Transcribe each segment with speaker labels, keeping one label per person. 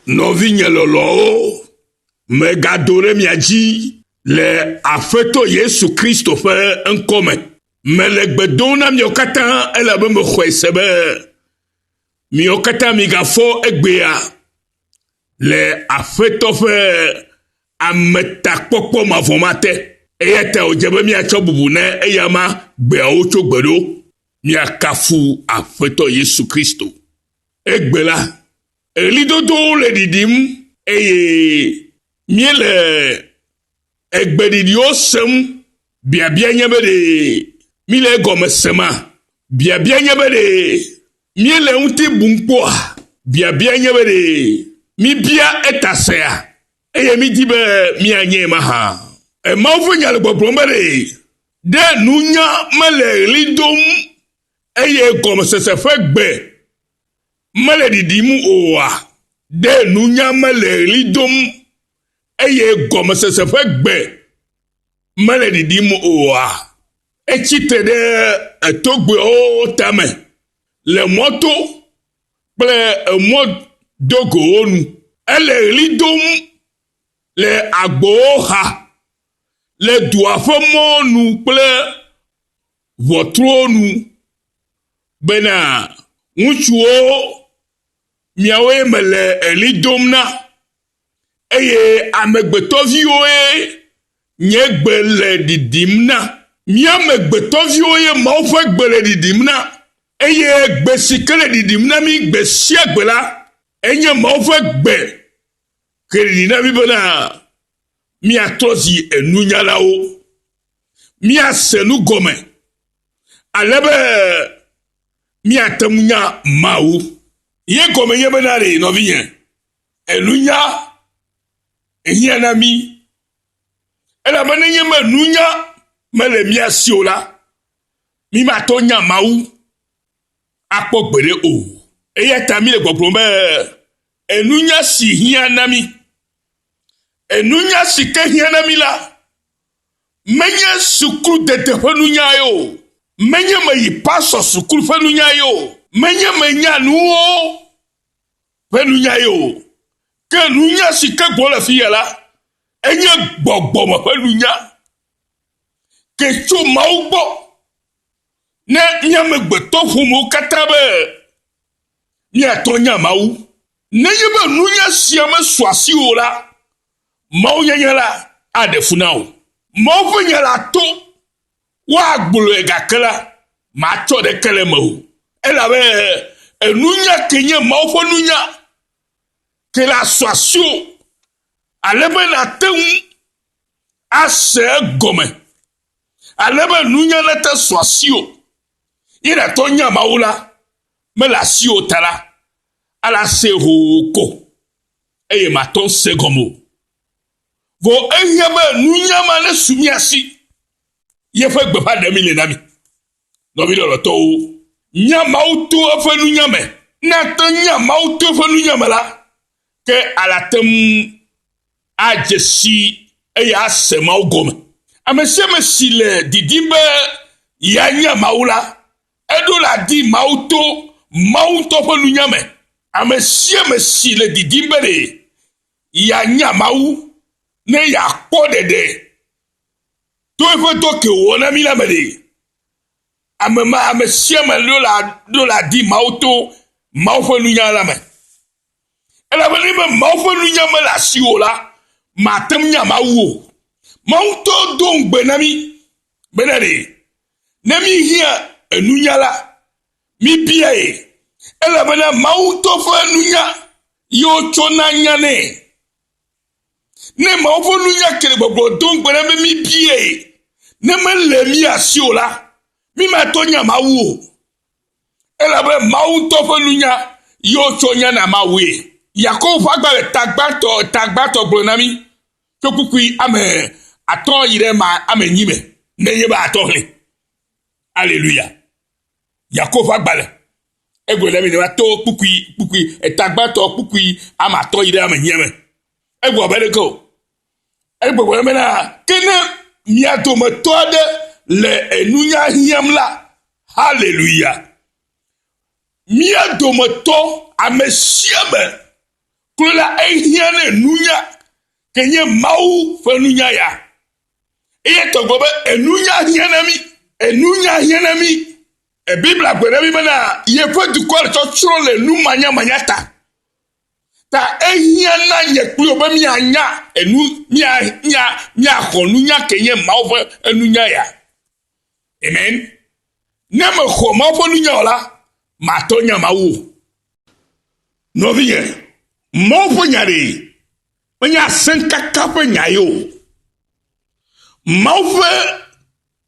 Speaker 1: Nɔvinye lɔlɔ̃wo, megado ɖe mia dzi le Aƒetɔ Yesu Kristo ƒe ŋkɔ me. Mele gbe dom na miawo katã elabe mexɔe se be miawo katã migafɔ egbea le Aƒetɔ ƒe ametakpɔkpɔ mavɔ ma te. Eya ta wòdze be míatsɔ bubu na eyama gbeawo tso gbe ɖo. Míakafu Aƒetɔ Yesu Kristo. Egbe la, ɣlidodowo le ɖiɖim eye míele egbeɖiɖiwo sem. Biabia nye be ɖe míle egɔme sema? Biabia nye be ɖe míele eŋuti bum kpɔa? Biabia nye be ɖe míbia eta sea? Eye mídi be míanyae mahã? Mawu ƒe nya le gbɔgblɔm be ɖe ɖe nunya mele ɣli dom eye gɔmesese ƒe gbe mele ɖiɖim oa? Ɖe nunya mele ɣli dom eye gɔmesese ƒe gbe mele ɖiɖim oa? Etsi tre ɖe togbɛwo tame le mɔto kple emɔ dogowo nu. Ele ɣli dom le agbowo xa le dua ƒe mɔ nu kple ʋɔtruwo nu bena, Ŋutsuwo, miawoe mele ɣli dom na, eye amegbetɔviwoe nye gbe le ɖiɖim na. Mía amegbetɔviwo ye Mawu ƒe gbe le ɖiɖim na, eye gbe si ke le ɖiɖim na mí gbe sia gbe la, enye Mawu ƒe gbe ke ɖiɖi na mí bena míatrɔ zi enunyalawo, míase nu gɔme ale be míate ŋu nya Mawu. Ye gɔme nye bena ɖe nɔvinye, enunya ehiã na mí. Elabe nenye be nunya mele mía si o la, mímatɔ nya Mawu akpɔ gbeɖe o. Eya ta míle gbɔgblɔm be enunya si hiã na mí Enunya si ke hiã na mí la, menye sukudede ƒe nunyae o, menye meyi pasɔ sukulu ƒe nunyae o, menye menya nuwo ƒe nunyae o. Ke nunya si ke gblɔm le fiya la, enye gbɔgbɔme ƒe nunya ke tso Mawu gbɔ ne mía amegbetɔ ƒomewo katã be míatɔ nya Mawu. Nenye be nunya sia mesu asiwò o la, mawunyenye la aɖe fu na wò. Mawu ƒe nya la to, woagblɔe gake la, matsɔ ɖeke le eme o. Elabe enunya ke nye Mawu ƒe nunya ke la su asiwò ale be nàte ŋu ase egɔme, ale be nunya nate su asiwò ye nàtɔ nya Mawu la mele asiwò ta la, ala se hoo ko eye matɔ se gɔme o. Vɔ ehiã be nunya ma nesu mía si. Yeƒe gbeƒã ɖem le na mi. Nɔvi lɔlɔ̃tɔwo, nya Mawu to eƒe nunya me. Ne ate nya Mawu to eƒe nunya me la, ke ala te ŋu adze si eye ase Mawu gɔme. Ame sia ame si le didim be yeanya Mawu la, Eɖo la di Mawu to Mawu ŋutɔ ƒe nunya me. Ame sia ame si le didim be ɖe yeanya Mawu ne yeakpɔ ɖeɖe to eƒe dɔ ke wòwɔ na mí la me ɖe, ame ma ame sia ame ɖo la ɖo la di Mawu to Mawu ƒe nunya la me. Elabe ne be Mawu ƒe nunya mele asiwò la, màte ŋu nya Mawu o. Mawu ŋutɔ do ŋugbe na mí bena ɖe ne míhiã enunya la, míbiae, elabena Mawu ŋutɔ ƒe nunya ye wotsɔ na nya nɛ. Ne Mawu ƒe nunya ke le gbɔgblɔ do ŋugbe na be míbiae, ne mele mía si o la, mímatɔ nya Mawu o. Elabe Mawu ŋutɔ ƒe nunya ye wotsɔ nya na Mawue. Yakobo ƒe agbalẽ tagbãtɔ tagbãtɔ gblɔ na mí tso kpukpui ame atɔ̃ yi ɖe ma ame enyi me nenye be atɔ xlẽ. Aleluya. Yakobo ƒe agbalẽ egblɔ na mí ne to kpukpui kpukpui etagbãtɔ kpukpui ame atɔ̃ yi ɖe ame enyia me. Egblɔ be ɖeke o. Egblɔ bena ke ne mia dometɔ aɖe le enunya hiãm la, haleluya. Mía dometɔ ame sia ame. Kloe la, ehiã ne nunya ke nye Mawu ƒe nunya ya. Eya ta wògblɔ be enunya hiã na mí. Enunya hiã na mí. Biblia gblɔ na mí bena yeƒe dukɔ le tsɔtsrɔ̃ le numanyamanya ta. Ta ehiã na nye kpli wò be míanya enu, mía, mía, míaxɔ nunya ke nye Mawu ƒe enunya ya. Amen. Ne mexɔ Mawu ƒe nunya o la, matɔ nya Mawu o. Nɔvinye, Mawu ƒe nya ɖe menye asẽkaka ƒe nya ye o. Mawu ƒe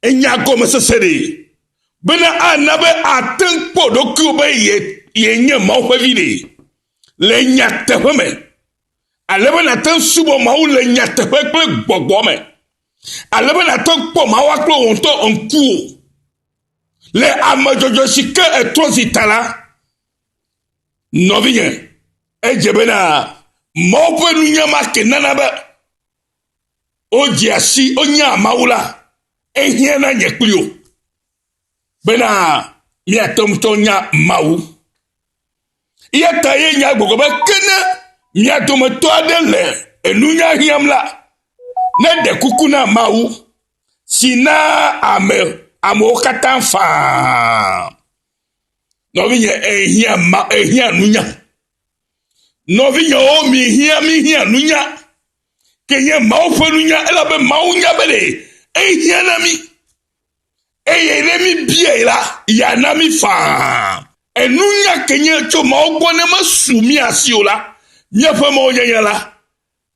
Speaker 1: enya gɔmesese ɖe bena ana be ate ŋu kpɔ ɖokuiwò be ye yenye Mawu ƒe vi ɖe le nyateƒe me ale be nàte ŋu subɔ Mawu le nyateƒe kple gbɔgbɔ me ale be nàte ŋu kpɔ Mawu kple wò ŋutɔ ŋkuwò le ame dzɔdzɔe si ke etrɔ zi ta la nɔvinye edze bena Mawu ƒe nunya ma ke nana be wodzea si wonyaa Mawu la, ehiã na nye kpli wò bena míate ŋu tsɔ nya Mawu. Eya ta ye nya gbɔgbɔ be ke ne mia dometɔ aɖe le enunya hiãm la, neɖe kuku na Mawu si naa ame amewo katã faa. Nɔvinye, ehiã ma ehiã nunya. Nɔvinyewo, mihiã mihiã nunya. Ke nye Mawu ƒe nunya elabe Mawu nya be ɖe ehiã na mí. Eye ne míbiae la, yeana mí faa. Enunya ke nye tso Mawu gbɔ ne mesu mía si o la, míaƒe mawunyanya la,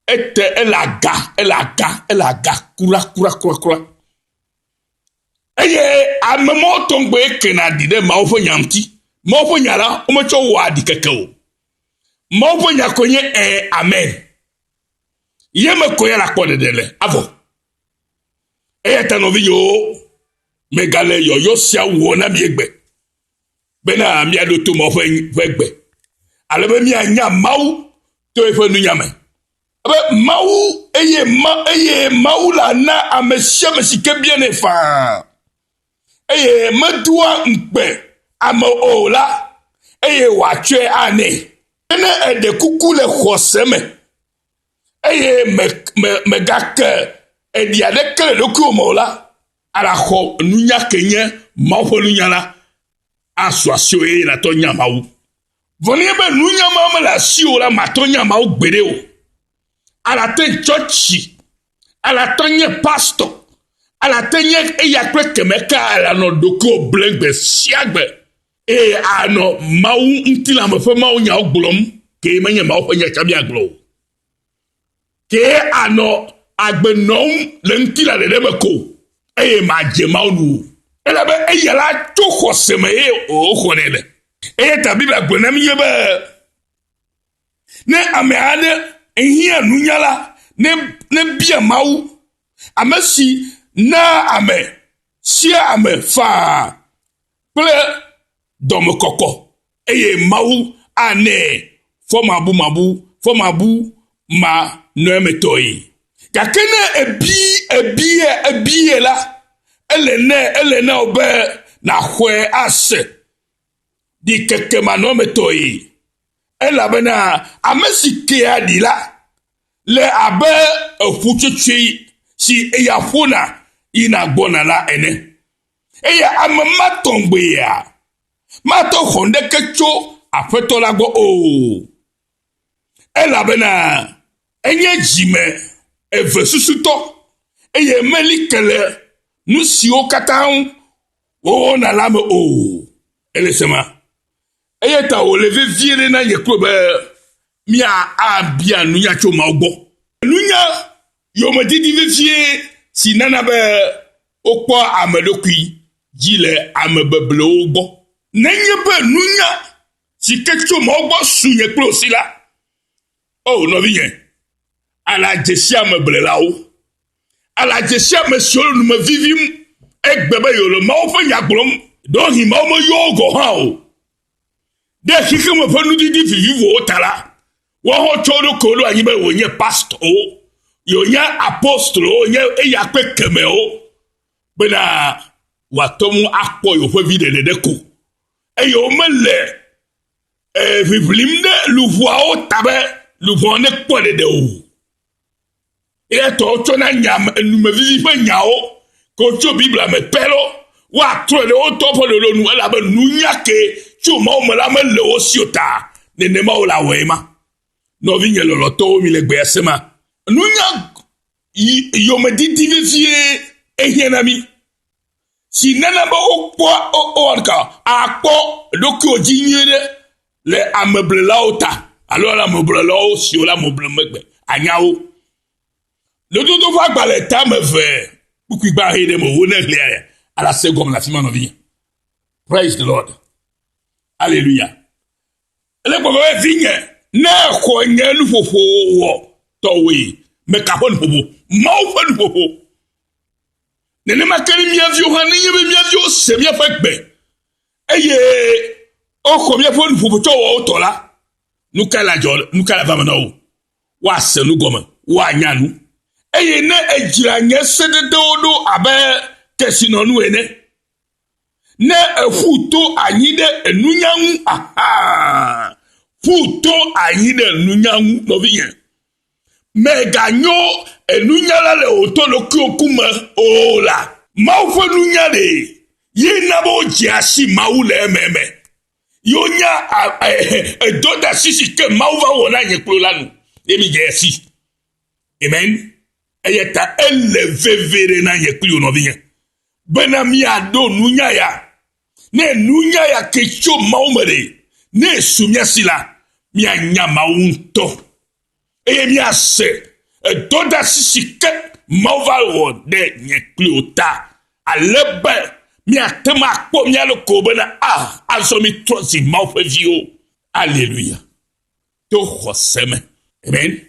Speaker 1: ete ele aga, ele aga, ele aga kura kura kura kura. Eye ame mawo tɔgbe kena ɖi ɖe Mawu ƒe nya ŋuti. Mawu ƒe nya la, wometsɔ wɔa ɖikeke o. Mawu ƒe nya koe nye ẽ, amen. Ye me koe la kpɔ ɖeɖe le avɔ. Eya ta nɔvinyewo, megale yɔyɔ sia wɔ na mi egbe bena míaɖo to Mawu ƒe ƒe gbe ale be míanya Mawu to eƒe nunya me. Be Mawu eye ma eye Mawu la na ame sia ame si ke bianɛ faa eye medoa ŋukpe ame o la eye wòatsɔe anɛ. Ne eɖe kuku le xɔse me eye me me mègake eɖi aɖeke le ɖokuiwò me o la, alaxɔ nunya ke nye Mawu ƒe nunya la asu asiwò eye nàtɔ nya Mawu. Vɔ nenye be nunya ma mele asiwò la, màtɔ nya Mawu gbeɖe o. Alate tsɔtsi, alate nye pastɔ, alate nye eya kple kemɛ ka alanɔ ɖokuiwò blem gbe sia gbe eye anɔ Mawu ŋutilãme ƒe mawunyawo gblɔm ke menye Mawu ƒe nya tsã míagblɔ o. Ke anɔ agbe nɔm le ŋutilã ɖeɖe me ko eye madze Mawu nu o. Elabe eya la tso xɔse me ye wòxɔnɛ le. Eya ta Biblia gblɔ na mí be ne ame aɖe hiã nunya la, ne nebia Mawu, ame si naa ame sia ame faa kple dɔmekɔkɔ eye Mawu anɛ fɔmabumabu fɔmabu manɔametɔe. Gake ne ebi ebie ebie la, ele nɛ ele na wò be nàxɔe ase ɖikekemanɔmetɔe. Elabena ame si kea ɖi la le abe eƒutsotsoe si eya ƒona yina gbɔna la ene. Eye ame ma tɔgbea mate xɔ ŋɖeke tso Aƒetɔ la gbɔ o, elabena enye dzime evesusutɔ eye meli ke le nu siwo katã ŋu wowɔna la me o. Ele sema. Eya ta wòle vevie ɖe na nye kple be mía abia nunya tso Mawu gbɔ. Nunya yomedidi vevie si nana be wokpɔa ame ɖokui dzi le amebeblewo gbɔ. Nenye be nunya si ke tso Mawu gbɔ su nye kple wò si la, o nɔvinye, ala dze si ameblelawo, ala dze si ame siwo le nume vivim egbe be yewole Mawu ƒe nya gblɔm, ɖewohĩ Mawu meyɔ wo gɔ̃ hã o. Ɖe xexeme ƒe nudidi vivivowo ta la, woawo tsɔ wo ɖokuiwo ɖo anyi be wonye pastɔwo, yewonye apostolowo, nye eya kple kemɛwo bena wòate ŋu akpɔ yewoƒe viɖe ɖeɖe ko. Eye womele eh, ʋiʋlim ɖe luʋɔawo ta be luʋɔ nekpɔ ɖeɖe o. Eya ta wotsɔna nya numevivi ƒe nyawo ke wotso Biblia me pɛ lɔ, woatrɔe ɖe wo ŋutɔ ƒe ɖoɖo nu elabe nunya ke tso Mawu me la mele wo si o ta nenema wole awɔe ma. Nɔvinye lɔlɔ̃tɔwo mi le gbea sema. Nunya yomedidi vevie ehiã na mí si nana be wokpɔa wowɔna akpɔ ɖokuiwò dzi nyuie ɖe le ameblelawo ta alo le ameblelawo siwo le ame blem megbe anya wo. Lododo ƒe agbalẽ tame ve kpukpui gbã he ɖe me wo ne xlẽa ala se gɔme le afi ma nɔvinye. Praise the Lord. Hallelujah. Ele gbɔgblɔ be vinye, ne exɔ nye nuƒoƒo wɔ tɔwòe, meka ƒe nuƒoƒo, Mawu ƒe nuƒoƒo. Nenema ke ne mía viwo hã, nenye be mía viwo se míaƒe gbe eye woxɔ míaƒe nuƒoƒo tsɔ wɔ wo tɔ la, nu kae la dzɔ, nu kae la va eme na wo? Woase nu gɔme, woanya nu. Eye ne èdzra nye sededewo ɖo abe kesinɔnu ene, Ne èƒu to anyi ɖe nunya ŋu, aha, ƒu to anyi ɖe nunya ŋu, nɔvinye. Mèganyo enunyala le wò to ɖokuiwò ŋkume o la. Mawu ƒe nunya ɖe ye na be wodzea si Mawu le ememe. Ye wonya edɔdasi si ke Mawu va wɔ na nye kplo la nu ye midze si. Amen. Eya ta ele vevie ɖe na nye kpli wò nɔvinye. bena míaɖo nunya ya. Ne nunya ya ke tso Mawu me ɖe, ne esu mía si la, míanya Mawu ŋutɔ eye míase edɔdasi si ke Mawu va wɔ ɖe nye kpli wò ta, ale be míate ŋu akpɔ mía ɖokuiwo bena, a azɔ mítrɔ zi Mawu ƒe viwo. Aleluya. To xɔse me. Amen.